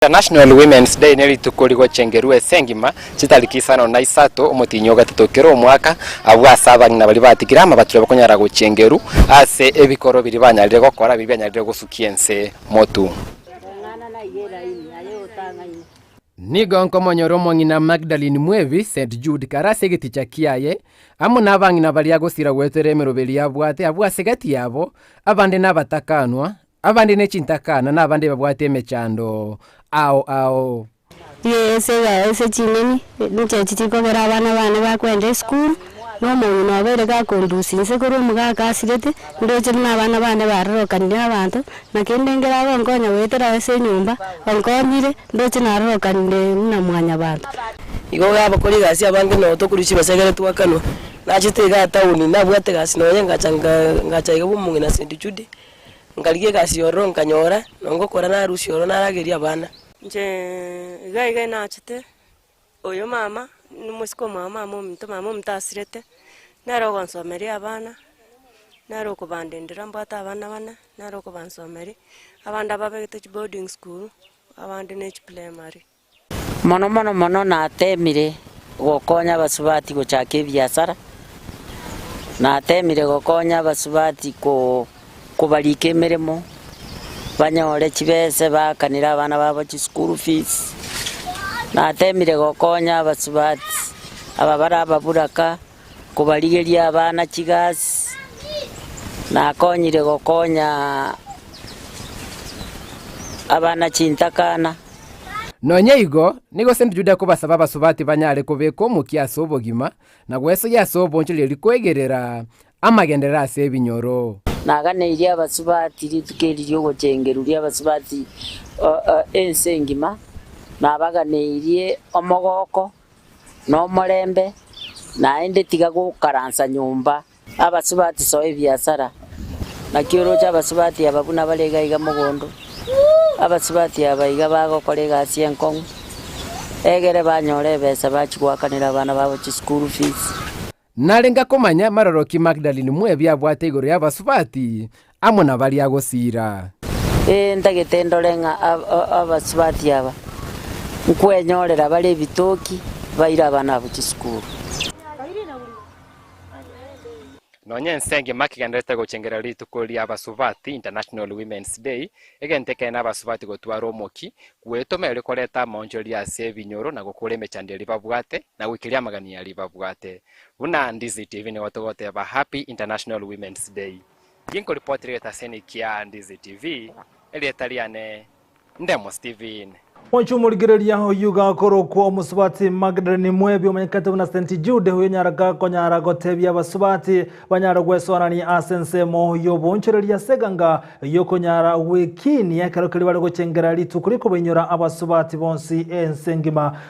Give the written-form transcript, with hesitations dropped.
International Women's Day nerituko rigochengerwa ase engima chitariki isano na isato omotienyi o gatato kera omwaka, abwo ase abang'ina baria batigire amabaturo bakonyara gochengerwa ase ebikoro biria banyarire gokora biria bianyarire gosukia ense motu. Nigo nkomonyora omong'ina Magdalene Mwebi, St. Jude, kare ase egeticha kiaye, amo nabang'ina baria agosira goetera emeroberi abwate abwo ase gati yabo, abande nabatakanwa, Abande ne chintakana, na abande babwate emechando ao ao. Ase ase chinyeni, inche chikogera abana bane bakoenda esukuru, na omong'ina obeire gakondusia inse korwa omogaka asirete, ndoche buna abana bane barorokanire abanto, na kende nkere agonkonya goetera ase enyomba, onkonyire, ndoche narorokanire buna mwanyabanto. Igo iga abakori egasi abange noo tokorwa chibesa ekere twakanwa, nachete igaa town nabwate egasi nonye ngacha nga ngacha iga bwa omong'ina St Jude. Nkarigia egasi ororo nkanyora, na ngokora narusia ororo narageria abana. Inche iga iga nachete, oyo mama, nomosike omwabo mama ominto, mama ominto asirete, nere ogonsomeria abana, nere okobandendera mbwate abana bane, nere okobansomeria, abande ababegete chiboarding school, abande ne chiprimary. Mono mono mono nateemire gokonya abasubati gochaka ebiasara, nateemire gokonya abasubati kobarika emeremo, banyore chibese baakanere abana babo chischool fees, nateemire gokonya abasubati aba bare ababuraka kobarigeria abana chigasi, nakonyire gokonya abana chintakana. Nonya igo, nigo St. Jude akobasaba abasubati banyare kobeka omokia ase obogima, na gwesoyia ase obonchoreria koegerera amagenderero ase ebinyoro. Naganeirie abasubati rituko eri ri'ogochengerwa ri'abasubati ense engima, nabaganeirie omogoko, na omorembe, naende tiga gokaransa nyomba. Abasubati soa ebiasara, naki oroche abasubati aba buna bare iga iga mogondo, abasubati aba iga bagokora egasi enkong'u, egere banyore ebesa bachie goakanera abana babo chischool fees. Narenge komanya maroro ki Magdalene mwebi abwate igoro y'abasubati amo na baria agosiira. Ee, ntagete ndore ng'a abasubati aba nkwenyorera bare ebitoki baire abana abwo chisukuru. Nonya ense engima kegendererete gochengera rituko ri'abasubati, International Women's Day, egento ekenene abasubati gotwara omoki, gwetoma erio koreta amaonchoreria ase ebinyoro na gokora emechando eria babwate na goikeria amagania aria babwate. Buna Ndizi TV nigo togoteba Happy International Women's Day. Ginkoripotera egetaseni kia Ndizi TV, erieta riane Ndemo Steven. Mwanche omorigereria oyio gakorokwa omosubati Magdalene Mwebi omanyekete buna St Jude oyo onyara gakonyara gotebia abasubati banyare gwesoanania ase ensemo y'oboonchoreria ase eganga y'okonyara gwekinia ekero keria bare gochengera rituko riokobainyora abasubati bonsi ense engima.